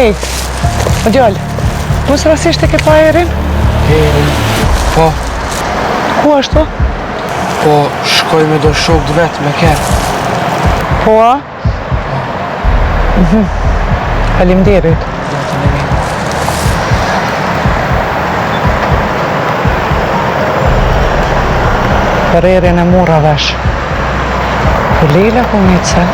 Ej, o djalë, mos rastisht e ke pa Erin? Erin, po. Ku është? Po, shkoi me do shokë të vet, me kerr. Po, a? Mhm. Faleminderit. Për Erin e mora vesh. Po Lejla ku mete?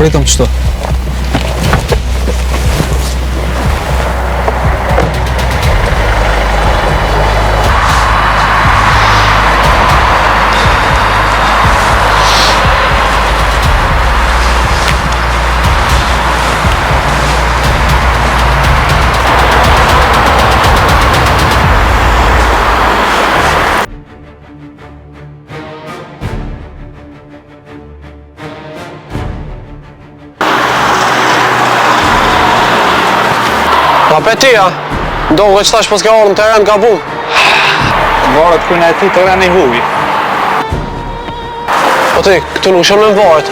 Pritëm qëtu. Pa pe ti, a? Ndoshta që tash po s'ke ardhë në teren gabum. Varet ku në e ti tereni huj. Po ti, këtu nuk shon me varet.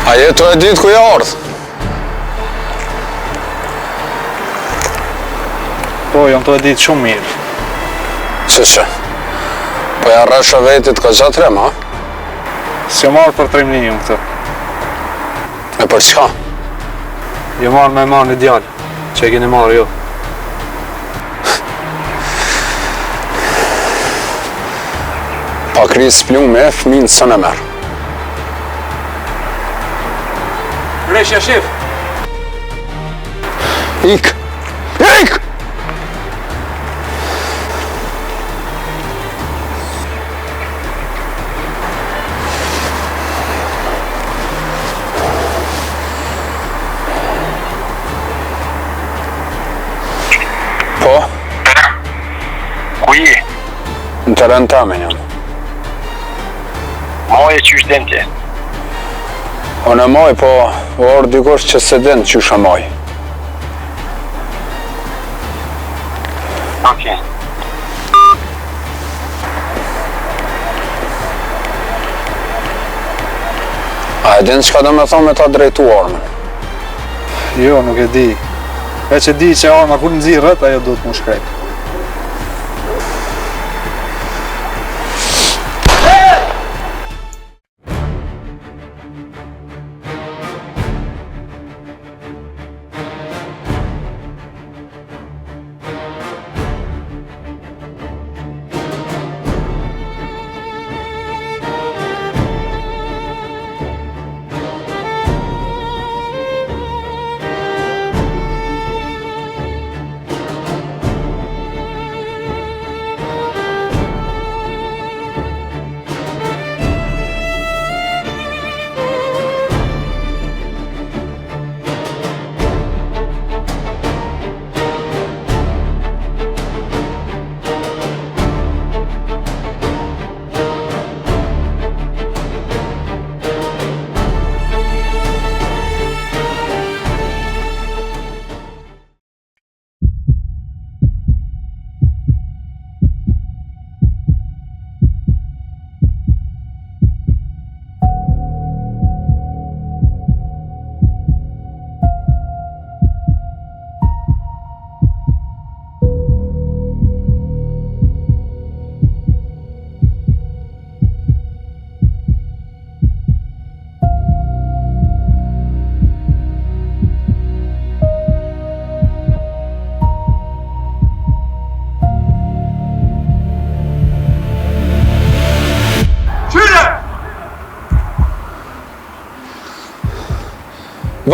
A je tu e ditë ku je ardhë? Po, jam tu e ditë shumë mirë. Që që? Po ja rreshë vetit ka trim, a? S'jam ardhë për trimni unë këtu. E për çka? Jam ardhë me marrë një djalë, që e keni marrë ju. Pa kris plume, fëmin s'un e merr. Reshja shif! Ik! Ik! Po? Ku je? Në teren tamin jam. Maje qysh din ti? Unë e maj, po ardh dikush që s'e din qysh e maj. Okej. A e din çka do me thonë me ta drejtu armën? Jo, nuk e di. Veç e di që arma kur nxirret, ajo duhet mu shkrep.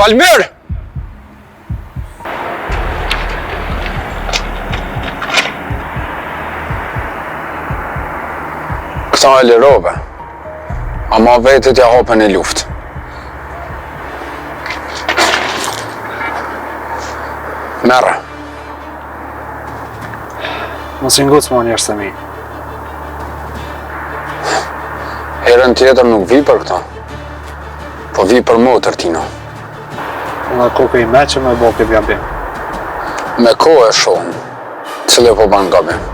Valmir! Këta e lirove, ama vetit ja hape një luftë. Merre. Mos i nguc mo njerëz të mi. Herën tjetër nuk vi për këta. Po vi për motër tina. Unë koke i meçëm me bo këtë gabim. Me kohë e shohim, cili po ban gabim.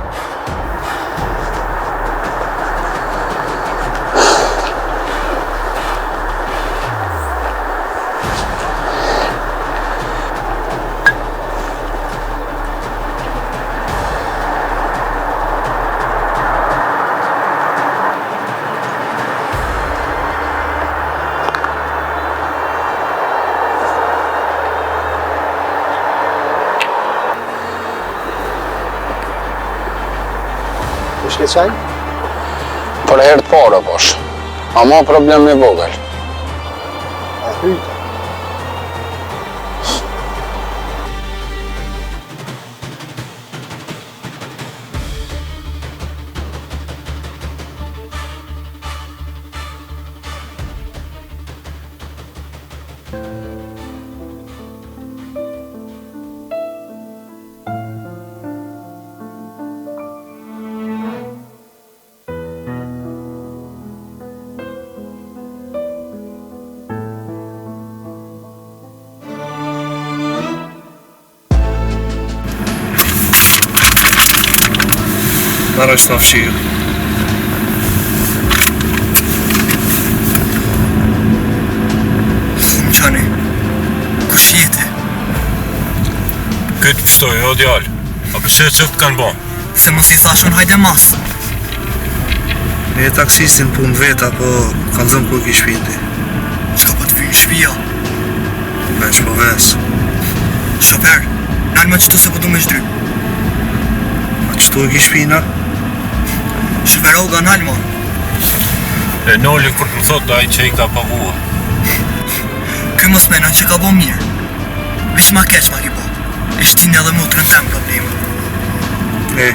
Kush ke çaj? Për herë të parë posh. Ama problem i vogël. A hyjtë? Merre ta fshirë. Më qani, kush je ti? Këtë pështoj, o djalë. A pse që të kanë bo? Se mos i thash unë hajde mas. Ne taksistin punë veta, po kallzom ku e ki shpinë ti. Çka po të vynë shpia? Veç po ves. Shofer, nalma qëtu se po du me zhdryp. A qëtu e ki shpinë? Shofer oga, nalma. E nali kur të më thot ai që i ka pagua. Ky mos menon që ka bo mirë. Veç ma keq ma ki bo. E shtini edhe motrën tem probleme. E,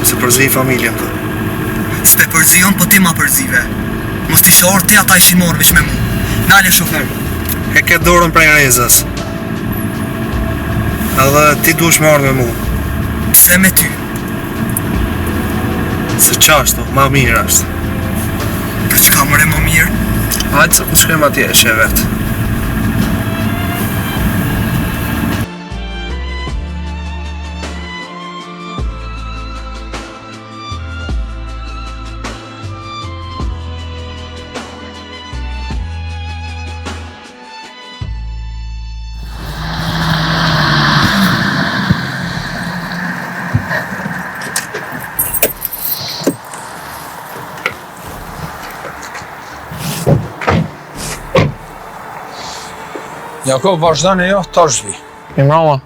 se përzi familjen të. S'pe përzion, po ti ma përzive. Mos t'ishe ardhë ti ata ishin marrë veç me mu. Nale shofer. Heke dorën prej rezës. Edhe ti duhesh me ardhë me mu. Pse me ty? Se qashtu, ma mirë është. Për çka more ma mirë? Hajde se ku shkojmë atje e sheh vetë. Jakub, vazhdoni jo, tash vi. Mirëmbrama.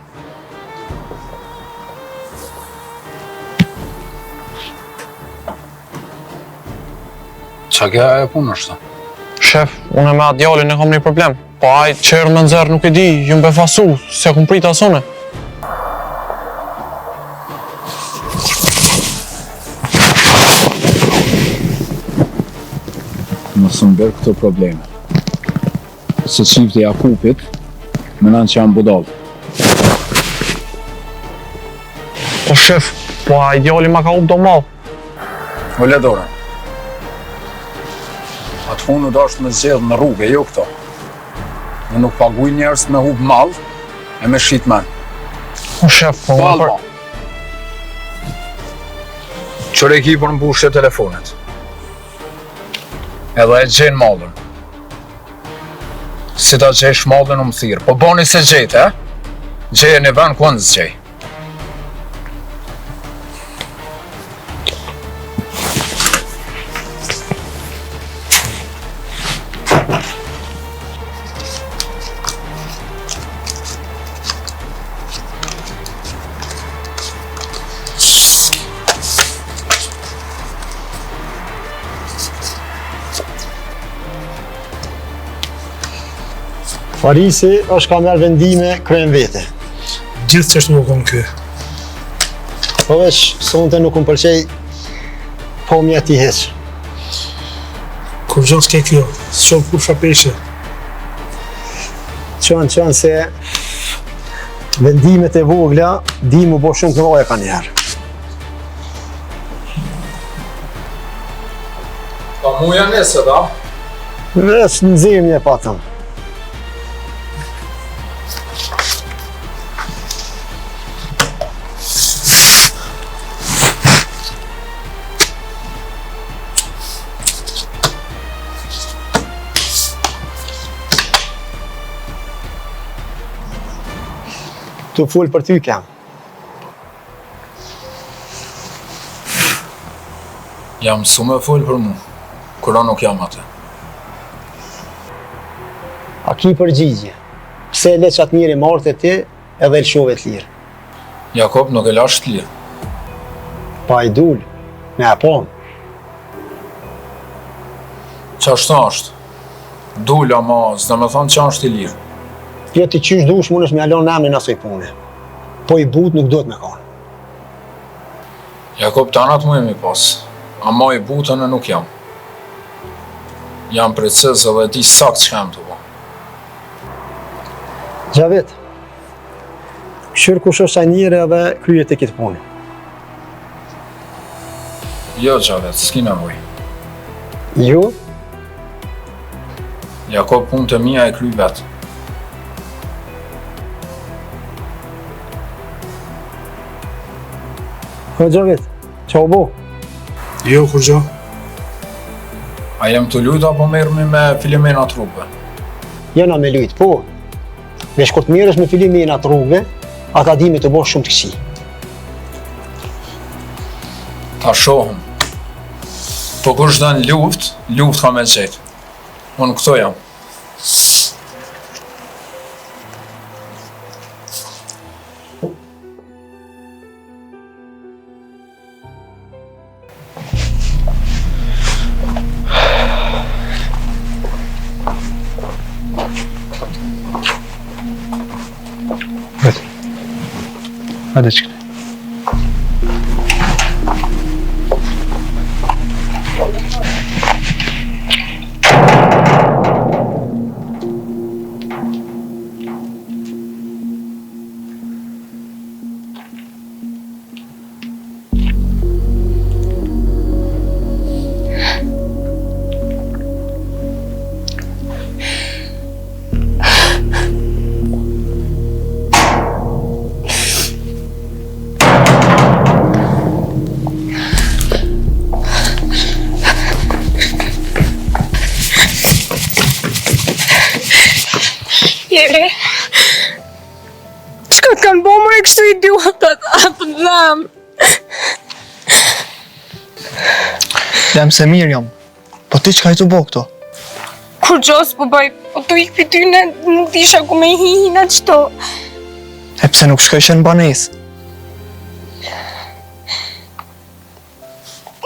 Qa kjo e punë është? Shef, unë me atë djalin e kam një problem. Po ai qërë me nxerr nuk e di, jam befasu, s'e kom prit as unë. Mos më bërë këto probleme. Se çifti Jakupit, menon që jam budall. Po shef, po ai djali ma ka hup do mall. Ule dorën. Atë punë u dasht me zgjedh në rrugë, e jo këto. Unë nuk paguj njerëz me hup mall e me shit men. Po shef, po Mall, po. Qëre ki për mbushje telefonit. Edhe e gjen mallin. Si ta gjesh mallin më thirr. Po boni se gjete, e? Gjeje një vend ku unë s'gjej. Farisi është ka merr vendime krejt n'vete. Gjithë qashtu u konë ky. Po veç, sonte nuk më pëlqej pamja e tij hiç. Kurgjo s'ke kjo, s'çon kurrfarë peshe. Çon, çon se vendimet e vogla din m'u bo shumë të mdhaja kanjëherë. Pa mu janë nesë, da? Veç në zemje patëm. Tu fol për ty kam. Jam mësu me fol për mu, kur nuk jam aty. A ki përgjigje? Pse e le qatë njeri me ardh te ti edhe e lëshove të lirë? Jakob nuk e lashë të lirë. Po ai dul, ne e pamë. Qashtu është? Dul, ama s'do me thonë që është i lirë. Jo ti qysh dush mundesh me ia lon emrin asoj pune. Po i butë nuk duhet me konë. Jakob tanat muj me i pas, ama i butë unë nuk jam. Jam preciz edhe e di sakt çka jam tu bo. Xhavit, kqyr kush është ai njeri edhe kryje ti këtë punë. Jo, Xhavit, s'ki nevojë. Jo? Jakob, punët e mia i kryj vetë. Po Xhavit, ça u bo? Jo, kurgjo. A jem tu lujt apo merremi me filimena të rrugëve? Jena me lujt, po. Veç kur të merresh me filimena të rrugëve, ata din me të bo shumë të këqij. Ta shohëm. Po kush don luft, luft ka me gjetë. Unë këtu jam. Hajde që këne. Jeri, çka të kanë bo more kështu idiotat, a po të dhemb. Lem se mirë jam, po ti çka je tu bo këtu? Kurgjo s'po bëj, po tu ikë pi tyne, nuk disha ku me hi, hina qëtu. E pse nuk shkojshe në banesë?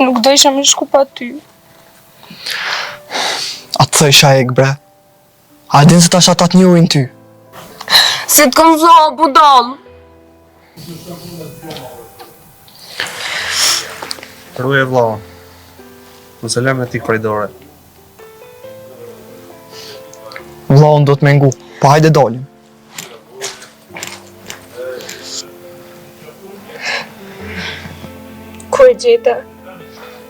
Nuk dojsha me shku pa ty. A të thojsha ik bre? A e din se tash ata të njohin ty? Si të kom vlla, budall. Ruje vllaun. Mos e lë me t'ik prej dore. Vllaun do të me ngu, po hajde dalim. Ku e gjete?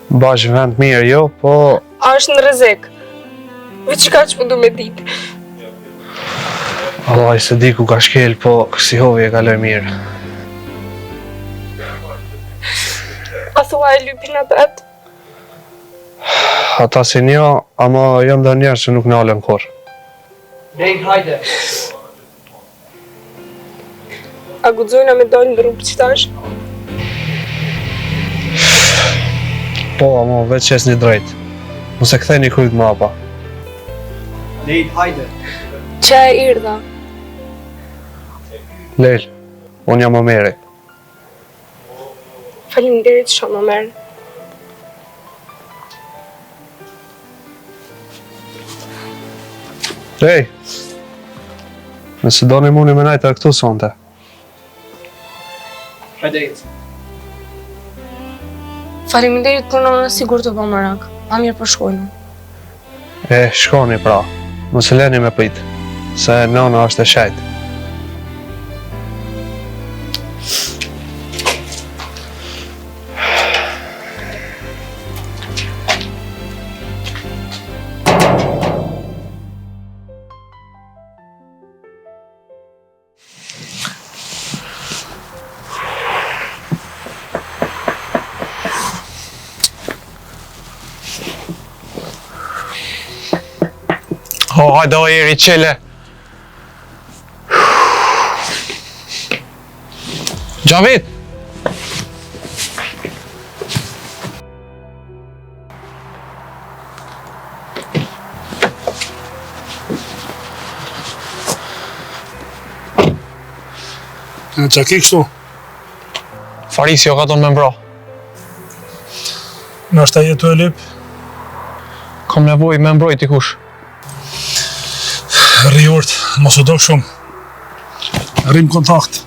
Bash vend mirë, jo, po... A është në rrezik? Veç kaq po du me ditë. Vallai s'e di ku ka shkel, po kësi hovi e kaloj mirë. A thua e lypin apet? Ata si një, ama janë do njerëz që nuk nalen kurrë. Lejl, hajde. A guxojna me dalë në rrugë qitash? Po, ama veç ecni drejt. Mos e ktheni kryt mrapa. Lejl, hajde. Qe erdha? Lejl, unë jam Omeri. Faleminderit shumë, Omer. Ej! Nëse doni muni me najtë edhe këtu sonte. Hajde ec. Faleminderit për nënën sigur të bo merak. Ma mirë po shkojmë. E, shkoni pra, mos e leni me prit, se nëna është e shejtë. O, hajde o Eri, çele. Xhavit! Në qa ki kështu? Farisi o ka thonë me m'vra. Nashta je tu e lyp? Kam nevojë me mbrojt dikush. Rri urt, mos u dok shumë. Rrim kontakt.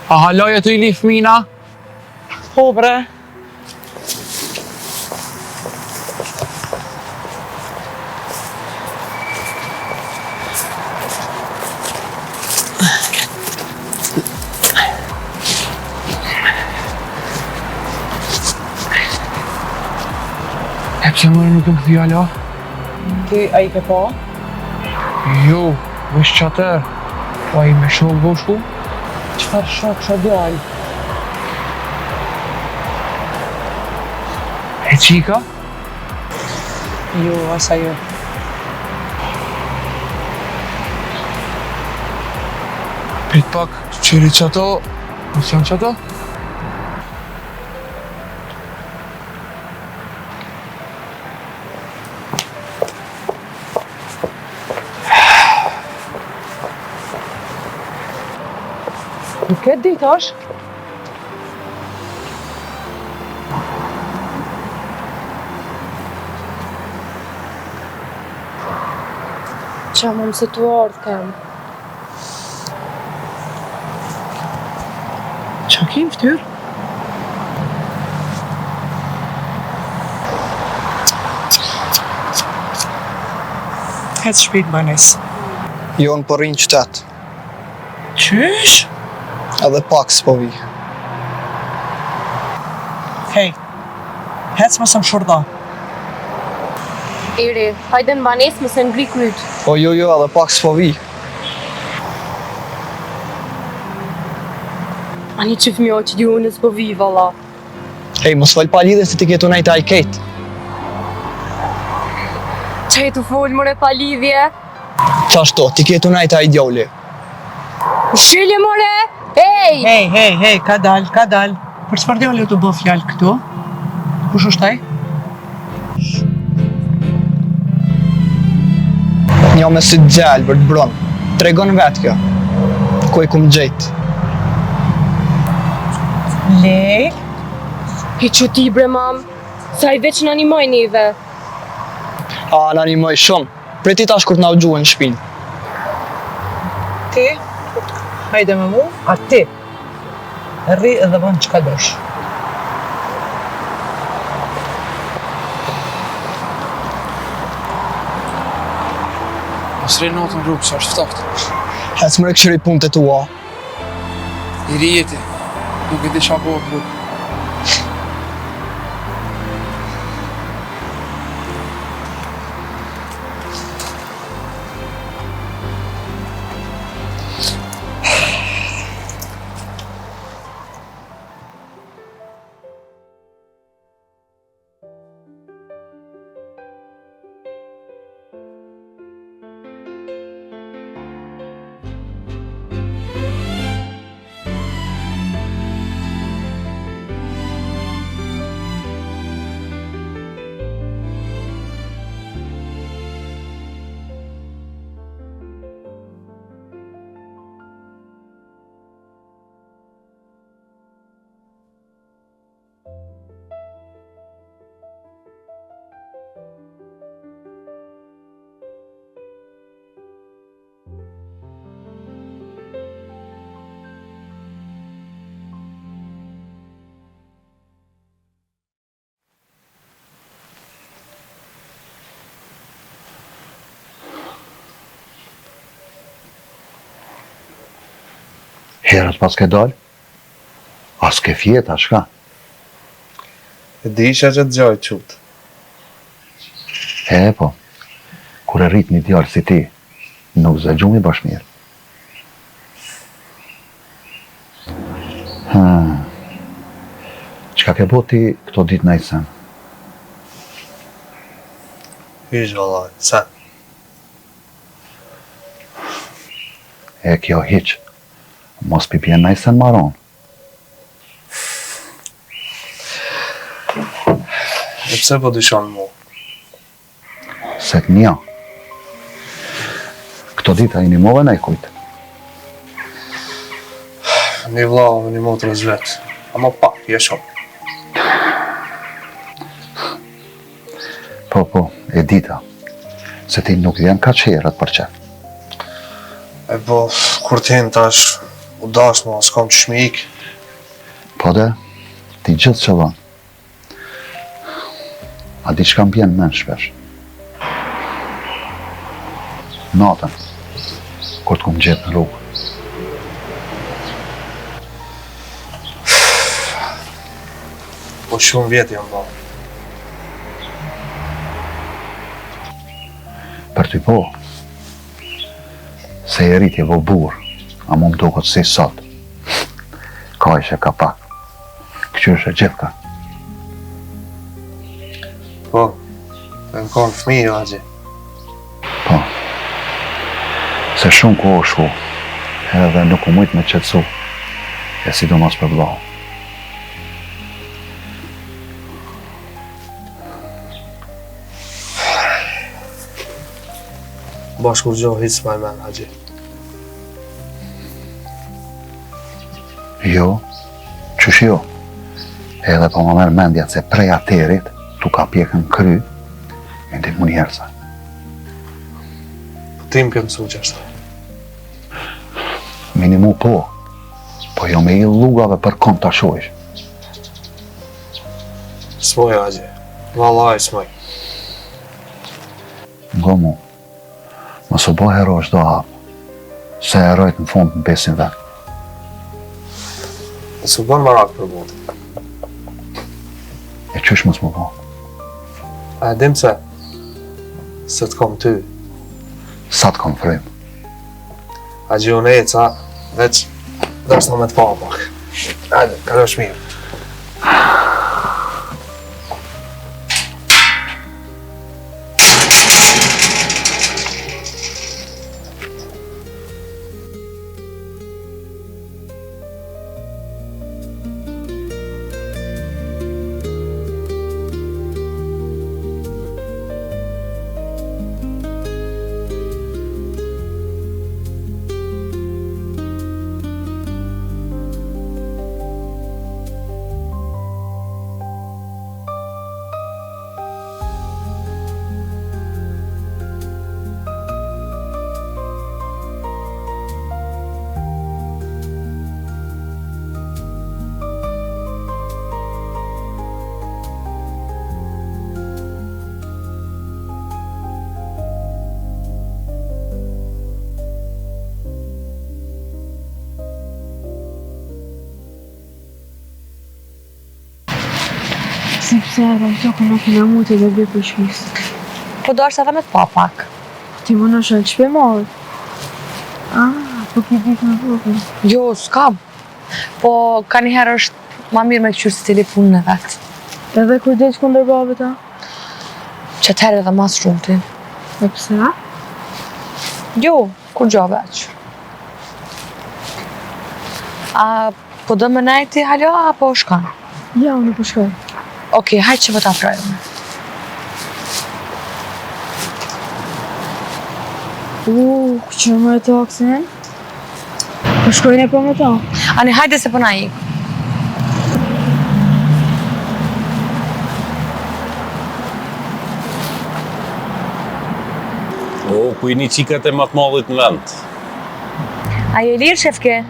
A hala je tu i lyp fmina? Po bre. E pse more nuk jem kthy hala? Ti, a i ke pa? Jo, veç qatër. Po ai me shokë bo shku? Çfarë shok, shok djalë? E qika? Jo, as ajo. Prit pak, qyri qato, mos janë qato? Nuk e di tash. Qa më mëse tu ardhë kem. Qa ki në ftyrë? Hec shpejt banesë. Jo, unë po rri në qytet. Qysh? Edhe pak s'po vi. Hej, hec mos më shurdho. Eri, hajde në banesë mos e ngri kryt. Po jo, jo, edhe pak s'po vi. Ani që fëmija që di unë s'po vi, valla. Hej, mos fol pa lidhje se ti ke tu nejt te ai krejt. Qa je tu fol, more pa lidhje? Qashtu, ti ke tu nejt te ai djali. Shilje, more! Ej! Hej, hej, hej, ka dal, ka dal. Për çfarë djali tu bo fjalë këtu? Kush është ai? Një me sy të gjelbër, të brun. Tregon vetë kjo. Ku e kum gjetë? Lej. E që ti bre mam, sa i veç na nimoj neve. A, na nimoj shumë. Priti tash kur të na u gjuhen në shpinë. Ti, hajde me mu, a ti, rri edhe bën çka dosh. Mos rri natën rrugë, se është ftohtë. Hec more kqyri punët e tua. I ri je ti, nuk e di çka bëhet në rrugë. Herët paske dalë? A s'ke fjetë, a çka? E disha që të gjoj çutë. E, po, kur e rrit një djalë si ti, nuk zë gjumi bash mirë. Hë. Çka ke bo ti këto ditë naj sen? Hiç vallai, sen. E kjo hiç. Mos pi bjen naj sen ma ron. E pse po dyshon mu? Se të njoh. Këto ditë a i nimove najkujt? Një vllau me një motrës vet. Ama pak, jo shumë. Po, po, e dita. Se ti nuk vjen kaq herët për qef. E po, kur të hinë tash, u dash mo, s'kom qysh me ikë. Po de, ti gjithë qëllon. A di çka më bjen n'mend shpesh? Natën, kur të kom gjetë në rrugë. Po shumë vjet janë bo. Për ty po, se je rritë je bo burrë, a mu më duket si sot. Kajshe ka pak. Këqyrshe gjithka. Po, jem konë fëmi, jo, hajxhi. Po, se shumë kohë shku, edhe nuk u mujt me qetësu, e sidomos për vllau. Bash kurgjo hiç s'maj men, hajxhi. Jo, qysh jo? Edhe po ma merr mendja se prej aterit, t'u ka pjekë në kry, me ndihmu njerëzve. Po ti më ke mësu qashtu. Me nimu po, po jo me i llugave për kom ta shojsh. S'muj, hajxhi. Vallaj, s'muj. Ngo mu, Mos u bo hero çdo hap, se herojt në fund mbesin vet. Mos u bën marak për mu. E qysh mos m'u bo? A e dim pse? Se të kom ty. Sa të kom frymë? Hajxhi unë eca, veç dashta me të pa pak. Hajde, kalosh mirë. Sepse edhe në tokën nuk kena mujtë edhe bje për shpisë. Po dashta edhe me të pa pak. Po ti më në shëllë që marrë? Ah, po ki bif me vogël. Jo, s'kam. Po ka njëherë është ma mirë me këqyrë secili punën e vet. Edhe kur del kundër babit, a? Qatëherë edhe ma s'shumti. E pse? Jo, kurgjo veç. A Po do me nejt ti hala apo shkon? Ja, unë po shkoj. Okej, hajt që po të afroj unë. U, këqyre more taksin? Po shkojnë e po me ta. Ani, hajde se po na ikë. O, ku jeni qikat e ma të madhit në vend? A je lirë, shefke?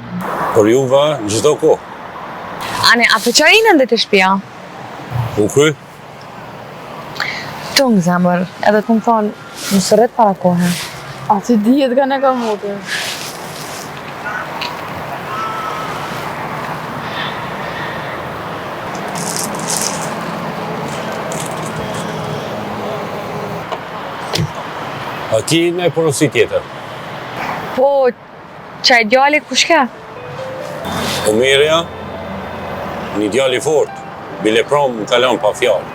Për juve, në çdo kohë. Ani, a po çoj Inën deri te shpia? U kry? Tung, zemër, edhe të më thonë, mos u rrit para kohe. A të dihet ka në ka motër. A ki naj porosi tjetër? Po, qaj djali kush ke? Omeri a? Një djalë i fort, bile prom më ka lon pa fjalë.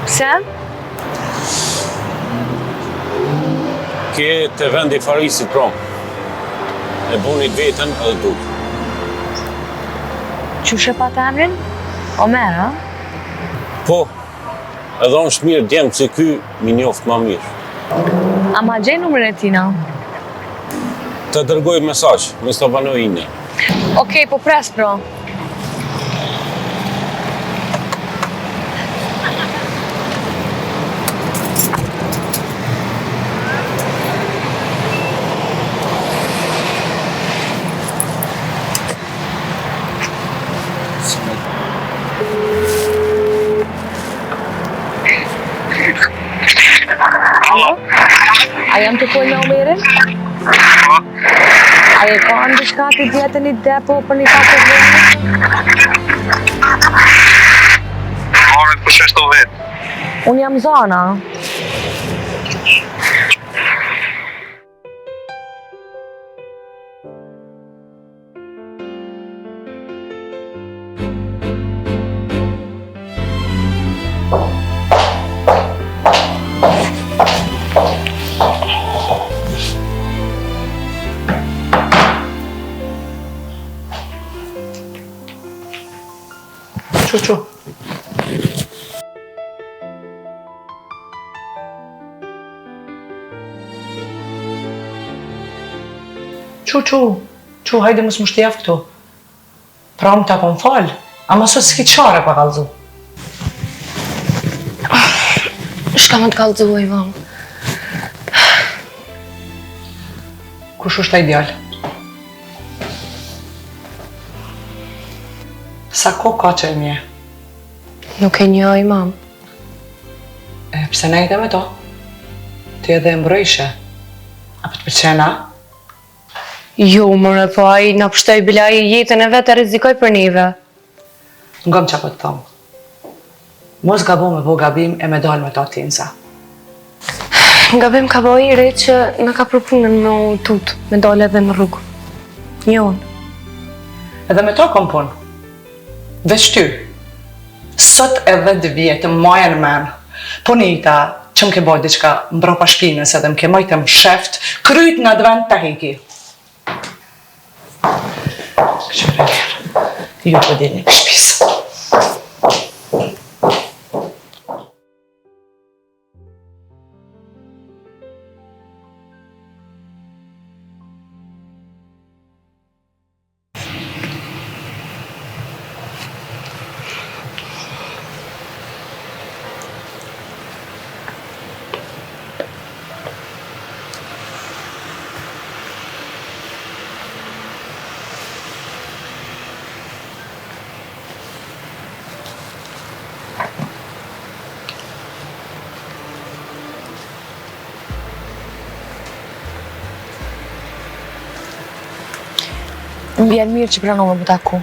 Pse? Ke te vendi i Farisit prom. E boni t'veten edhe dul. Qysh e pat emrin? Omer, a? Po, edhe është mirë djem si ky m'i njoft ma mirë. A ma gjen numrin e tina? Të dërgoj mesazh, mos ta banoj ine. Okej, po pres pra. Alo? A jam tu folë me Omerin? Po. A je kanë diçka ti dje te një depo për një pak të vënë? Varet kush është tu vetë. Unë jam Zana. Çu, çu. Çu, çu, çu, hajde mos m'u shtjef këtu. Pram ta kom fal, ama sot s'ki çare pa kallzu. Shka me të kallzu, Ivan? Kush është ai djalë? Sa kohë ka që e njeh? Nuk e njoh, mam. E, pse nejte me to? Ti edhe e mbrojshe. A po të pëlqen a? Jo, more, po ai na pshtoi bile ai jetën e vet e rrezikoi për neve. Ngom ça po të thom. Mos gabo me bo gabim e me dalë me to tinza. Gabim ka bo Iri që na ka pru punën me u tut, me dalë edhe në rrugë. Jo unë. Edhe me to kom punë. Veç ty. Sot e dhetë vjet maje në men. Po nejta që më ke bo diçka mbrapa shpinës edhe më ke majtë msheft, kryt në atë vend ta heki. Kqyre mirë, ju po dilni prej shpisë. Më vjen mirë që pranove m'u taku.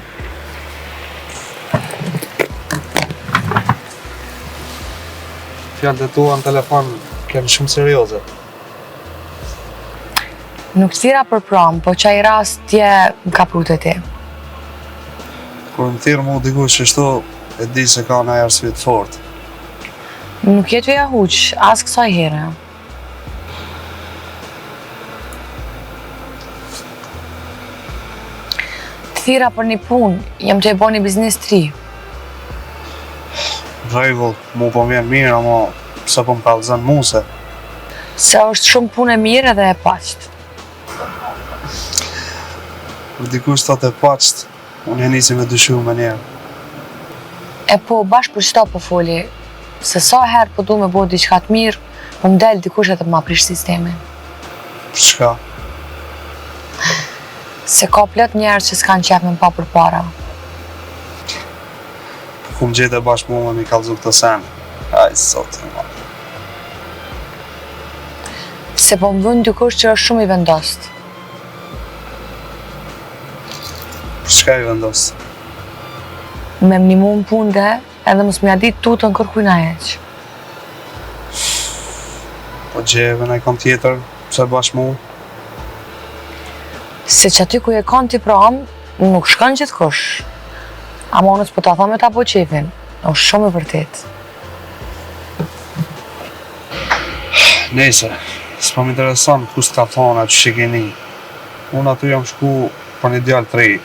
Fjalët e tua në telefon kenë shumë serioze. Nuk thirra për prom, po qaj rast dje më ka pru te ti. Kur më thirr mu dikush qështu, e di se ka naj arsye të fortë. Nuk je tu ia huq, as kësaj here. Të thirra për një punë, jam tu e bo një biznes të ri. Në rregull, mu po më vjen mirë, ama pse po më kallëzon mu se? Se është shumë punë e mirë edhe e paqtë. Kur dikush thotë e paqtë, unë e nisi me dyshu menjëherë. E po, bash për qëto po foli, se sa herë po du me bo diçka të mirë, po më del dikush edhe ma prish sistemin. Për çka? Se ka plot njerëz që s'kanë qef me më pa përpara. Po ku më gjete bash mu me m'i kallëzu këto sene? Aj, zot i madh. Se po më vyn dikush që është shumë i vendost. Për çka i vendost? Me më nimu në punë dhe edhe mos me ia ditë tutën kërkujna hiç. Po gjeve naj kon tjetër, pse bash mu? Se qaty ku je kanë ti pram, nuk shkon gjithkush. Ama unë s'po ta tham me ta bo qefin, është shumë e vërtet. Nejse, s'po më intereson kush të ka thonë atë që ke ni. Unë aty jam shku për një djalë të ri.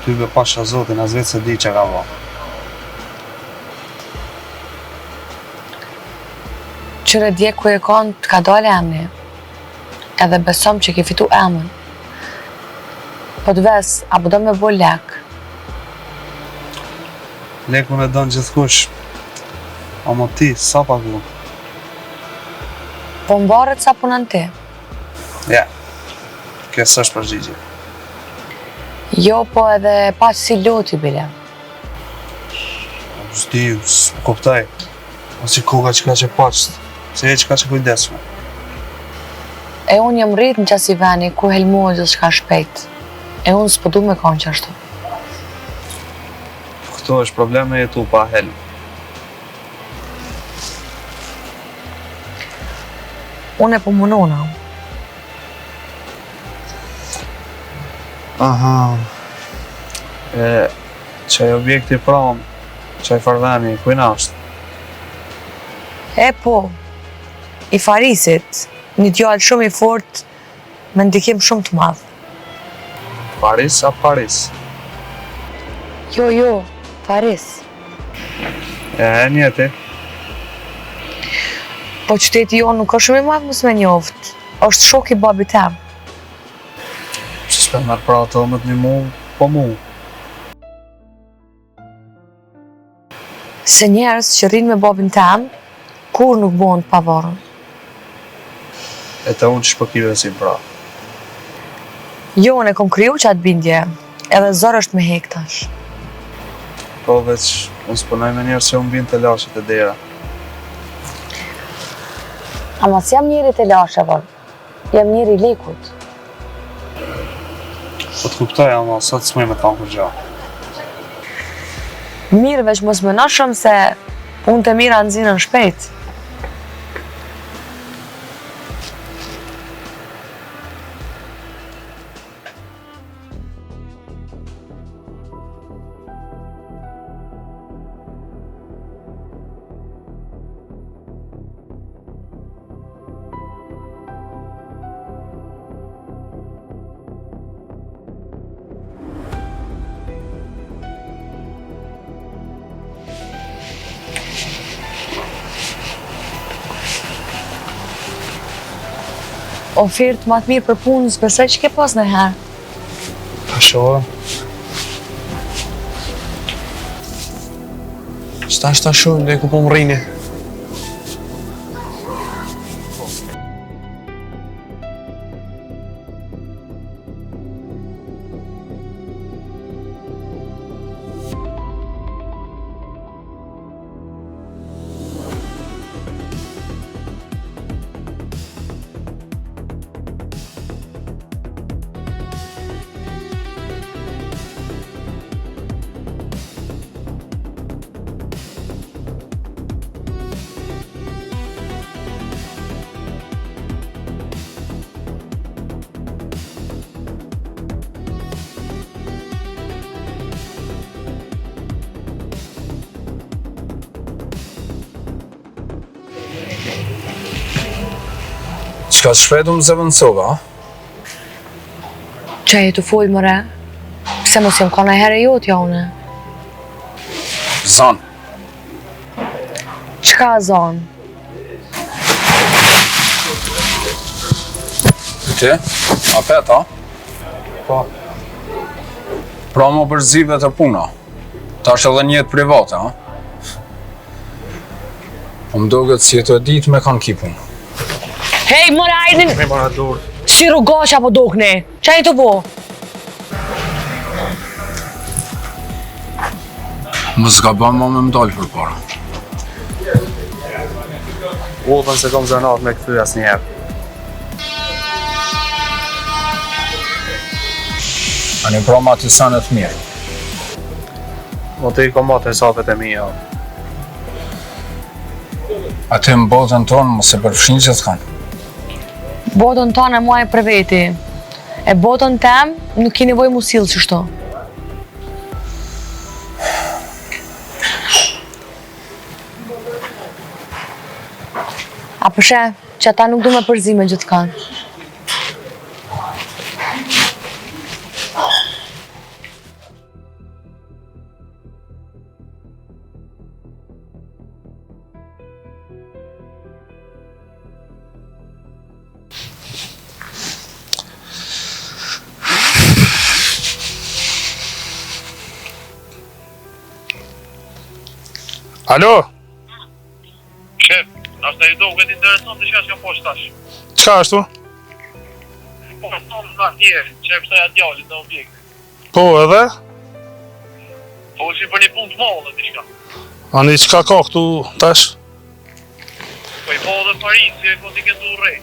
Ty be pasha zotin, as vetë s'e di çka ka bo. Qyre dje ku je kanë të ka dalë emni. Edhe besom që ke fitu emën. Po të ves, a po do me bo lek? Lekun e don gjithkush. Amo ti, sa pagun? Po mbaret sa punon ti. Ja, kjo s'është përgjigje. Jo, po edhe pa si loti, bile. S'di, s'po kuptoj. Ose koka që ka që paqët, se e që ka që kujdesme. E unë jam rritë në qasi veni, ku helmohet gjithçka shpejt. E unë s'po du me konë qashtu. Këtu është problem me jetu pa helm. Unë e po munona. Aha. E, qaj objekti pram, qaj farveni, kujna është? E po, i Farisit, një djalë shumë i fort, me ndikim shumë të madh. Faris a Paris? Jo, jo, Faris. E, e njeh ti? Po qyteti jonë nuk është shumë i madh mos me njoft. Është shok i babit tem. Pse s'pe merr pra ato me të nimu, po mu. Se njerëz që rrinë me babin tem, kurrë nuk bohen të pavarun. E te unë qysh po ki besim pra? Jo, unë e kom kriju qatë bindje, edhe zor është me hek tash. Po veç, unë s'punoj me njerëz që humbin telashet te dera. Ama s'jam njeri i telasheve, Jam njeri i lekut. Po të kuptoj, ama sot s'muj me t'thanë kurgjo. Mirë, veç mos meno shumë se punët e mira nxinën shpejt. Ofertë ma të mirë për punë, s'besoj që ke pas najherë. Ta shohëm. Qetash ta shohim dhe ku po më rrini. Çka shpejt më zëvendësove, a? Ça je tu folë more? Pse mos jam kanë najherë e jotja une? Zon. Çka zon? Ti? Apet, a? Po. Pra m'u përzive te puna. Tash edhe n'jetë private, a? Po më doket si je tu e ditë me kanë ki punë. Hej, more ajdin! Me mora dorë. Si rrugaça po dokni? Ça je tu bo? Mos gabo ma me më dalë përpara. Udhën s'e kom zanat me kthy asnjëherë. Ani pra ma të sanet mirë. Po ti i kom atë hesapet e mija. Atë në botën tonë mos e përfshin gjithkënd. Botën tane maje për veti. E botën tem nuk ki nevojë mu sill qështu. A po sheh që ata nuk du me përzi me gjithkan. Alo? Shef, nashta i doket interesant diçka që po tash. Çka është? Po, thonë nga atje, që e pështoja djalit në objekt. Po, edhe? Po, si për një punë të madhe diçka. Ani, çka ka këtu tash? Po i po dhe Farisi, e po ti ke të urrej.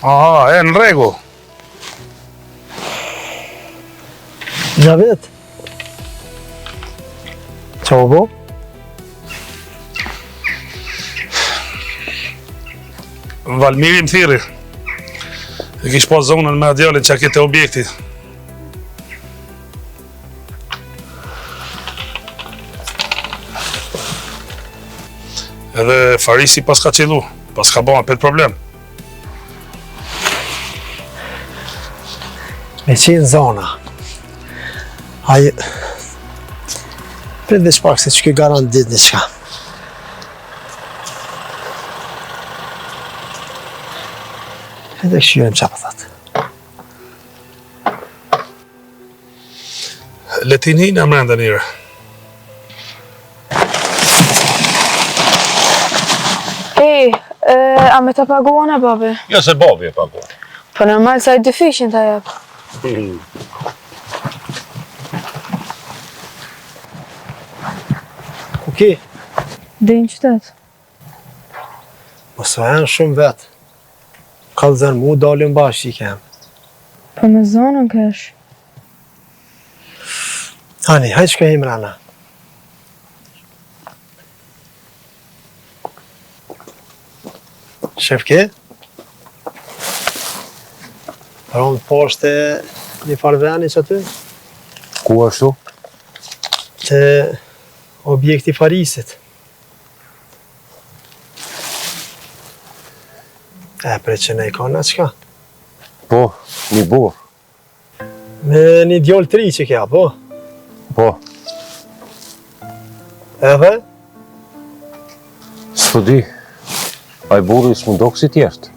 Aha, e, në rregull. Xhavet. Ça u bo? Valmiri më thirri. E kish pas zonën me djalin që ke te objekti. Edhe Farisi paska qillu, paska ba apet problem. Me qenë zona. Aj... Prit veç pak se që kjo garant dit diçka. Edhe kqyrim ça po thotë. Le t'i njëna mrenda njëherë. Ej, e, a me ta paguan a babi? Jo se babi e paguan. Po normal se ai dyfishin ta jep. Ku ke? Deri në qytet. Mos u janë shumë vetë. Kallzon mu dalim bashkë i kem. Po me zonën kesh. Ani, hajt shko him mrena. Shef ke? Ronë poshtë një farë veni që aty? Ku ashtu? Te objekti Farisit. E, pre që ne i ka në qka? Po, një burrë. Me një djalë të ri që kja, po? Po. Edhe? S'po di, ai burri s'mu dok si tjertë.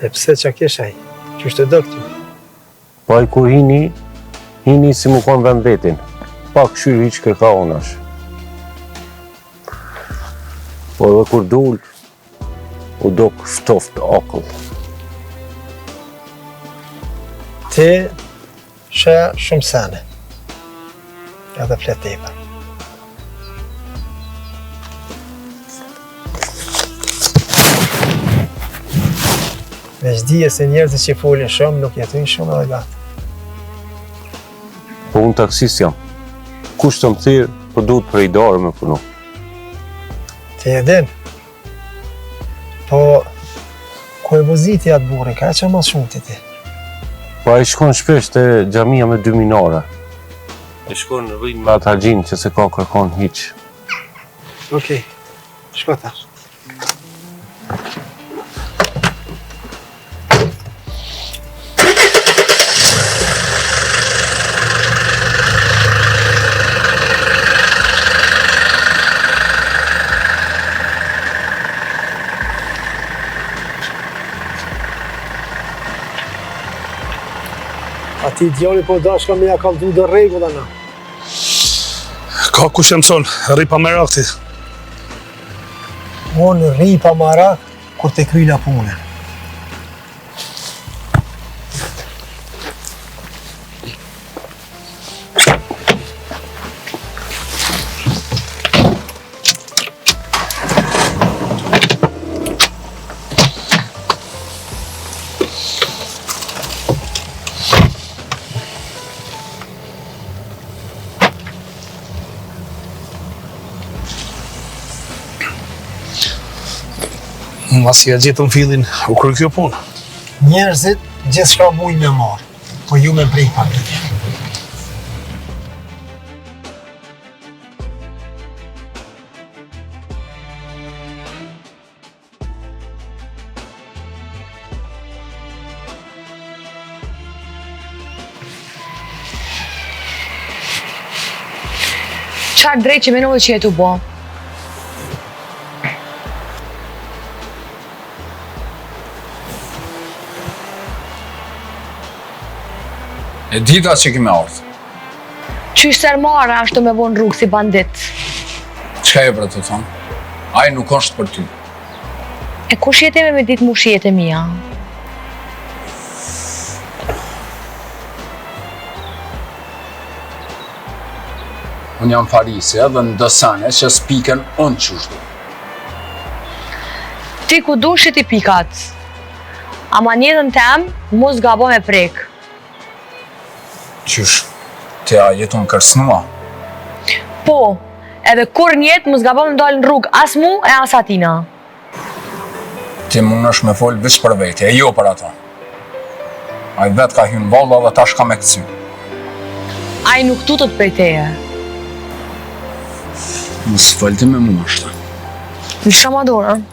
E pse ça kish ai? Qysh të dok ty? Po ai kur hini, hini si mu konë vend vetin, pa kqyrë hiç kërka onash. Po edhe kur dul, u dok ftoft akull. Ti sheh shumë sene, edhe flet tepër. Veç dije se njerëzit që folin shumë, nuk jetojnë shumë edhe gatë. Po unë taksist jam. Kush të më thirr, po duhet për idare me punu. Ti e din. Po, ku e voziti atë burrin, ka e që ma shumë ti ti? Po ai shkon shpesh te xhamia me dy minare. E shkon rrin me atë haxhin që s'e ka kërkon hiç. Okej, shko tash. Atij djali po dashka me ja kallzu do rregulla na. Ka kush e mëson, rri pa merak ti. Unë rri pa marak kur të kryna punën. Masi ja gjetëm fillin, u kry kjo punë. Njerëzit gjithçka mujnë me marrë, po ju me prej pak. Çfarë drejt që menove që je tu bo? E dita që ki me ardhë. Qysh sermare ashtu me bo në rrugë si bandit. Çka je bre tu thonë? Ai nuk është për ty. E kush je ti me me ditë mu shijet e mija? Unë jam Farisi edhe në do sene që s'piken unë qysh du. Ti ku dush ti pikat. Ama n'jetën tem, mos gabo me prek. Qysh, ti a je tu më kërcnua? Po, edhe kurrë n'jetë mos gabo me m'dalë në rrugë as mu e as atina. Ti mundesh me folë veç për vete, e jo për ato. Ai vetë ka hy n'vallo dhe tash ka me këcy. Ai nuk tutet prej teje. Mos fol ti me mu ashtu. Lëshoma dorën.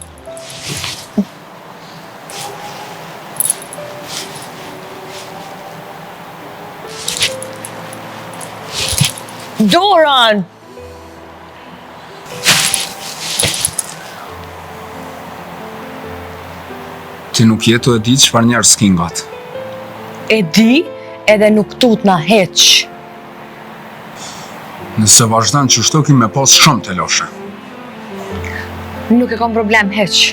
Dorën! Ti nuk je tu e ditë çfarë njerëz ki ngat. E di edhe nuk tutna hiç. Nëse vazhdon qështu ki me pas shumë telashe. Nuk e kam problem hiç.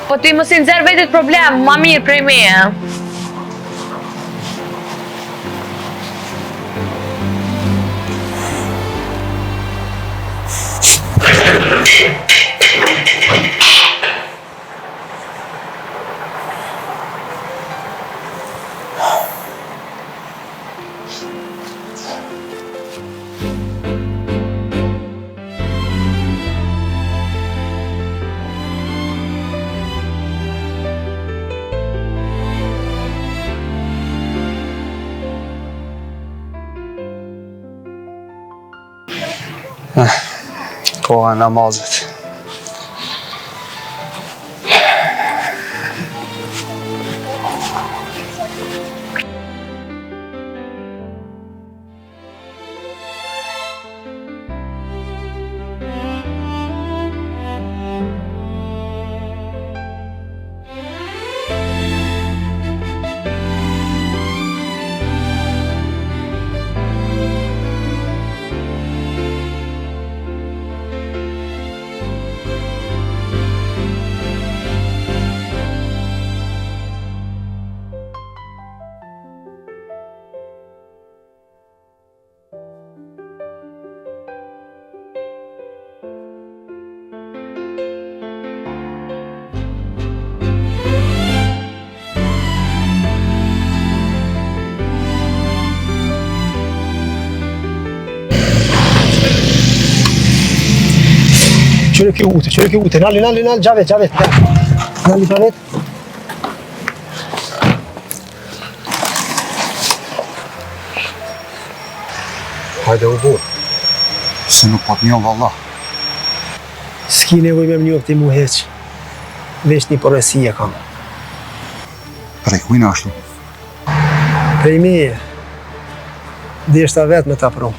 Po ti mos i nxjerr vetit problem, ma mirë prej meje. Koha e namazit. Qyre kjo ute, qyre kjo ute, nali, nali, nali, Xhavet, Xhavet, nali, Xhavet. Hajde o burrë, se nuk po të njoh valla. S'ki nevojë me më njohë ti mu hiç, veç një porosi e kam. Prej kujna ashtu? Prej meje, deshta vetë me ta pru.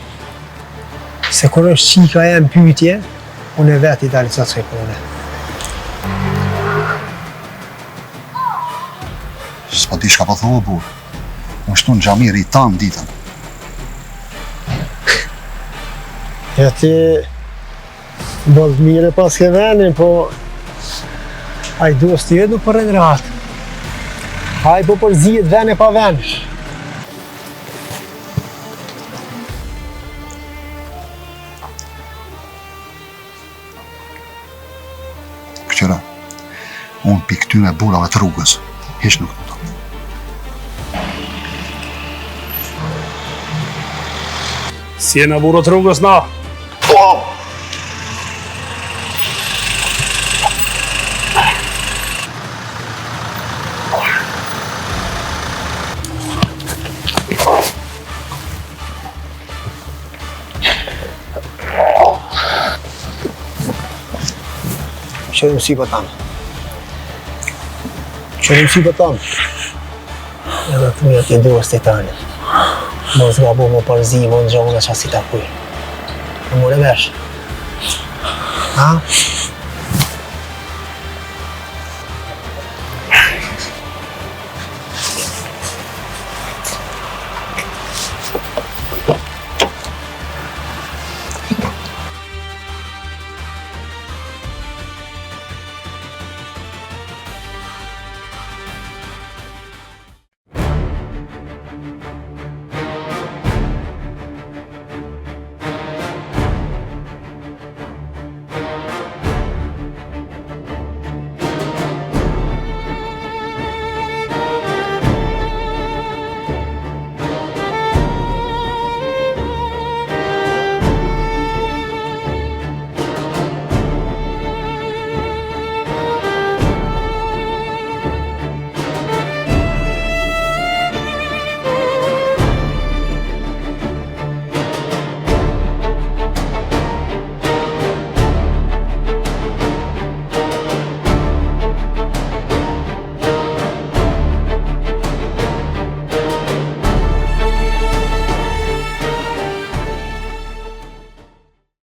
Se kur është qika e në pytje, unë e vetë i dalë zot kësaj pune. S'po di çka po thua burrë. Unë shtu në xhami rri tanë ditën. Ja ti boll mirë e paske venin, po ai dosti jot nuk po rrin rahat. Ai po përzihet ven e pa ven. Këqyre, unë pi këtyne burrave të rrugës, hiç nuk tutem. S'jena burra të rrugës na? Po! Kqyre n'sy po t'thom. Kqyre n'sy po t'thom. Edhe thuj atij dostit tan. Mos gabo m'u përzi mo në gjona që s'i takojnë. E more vesh. Ha?